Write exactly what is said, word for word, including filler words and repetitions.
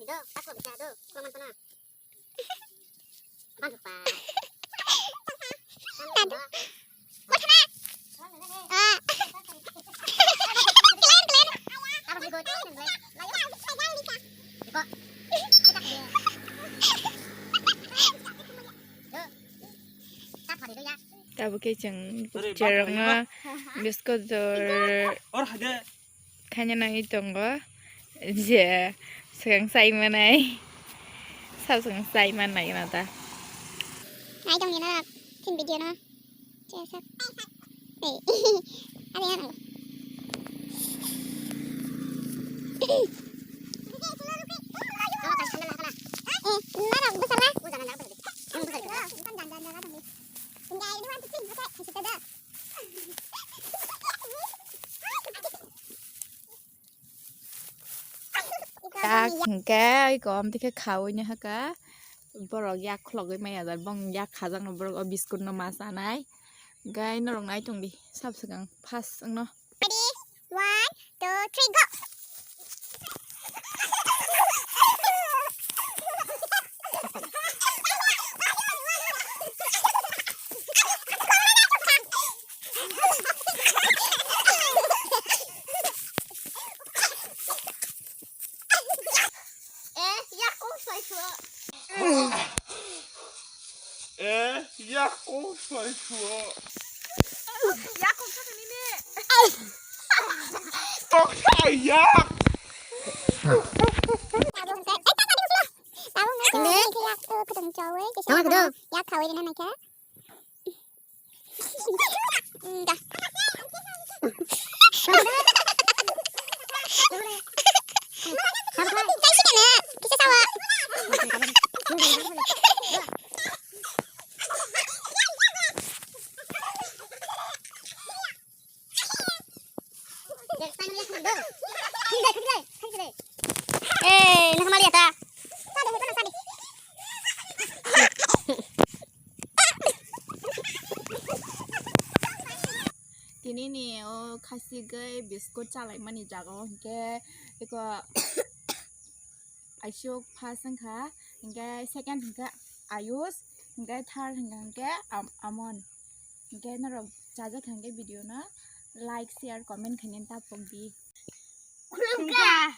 Do, tak bisa do, kurang mana? Tabuk khe chwng cherwngno biscuit dor khaina nangwi tongo, je swkang chai manai, sab swkang chai manai ma ta. Nai tong nini norok, thin video no. Chesak. Hey. Ada yang. Eh, mana besar lah? Yak hingke oi kom tike khaui ni haka borok yak khologoi maya da bong yak khajak no borok o biscuit no ma chanai hingke norok nai tong di sab swkang first wngno. Ready? One, two, three, go! Eh, yak kong swlai suo. Eh, yak kong swlai suo. Yak kong swlai nini. Toksa yak. Tabung se, eh, tabung se, tabung se, tabung se, yak, eh, kudung chawi, kisa tabung kudu. Yak khawi rina naikha. Eh, nak kembali ya ta. Tini ni o khasi gwi biscuit chalai mani jaga o hingke eko Aisuk first wngkha, hingke second hingke Ayush, hingke third hingke, hingke Am-, Amon. Hingke norok chajak hingke video no like, share, comment khainani ta pokdi. Khulumkha.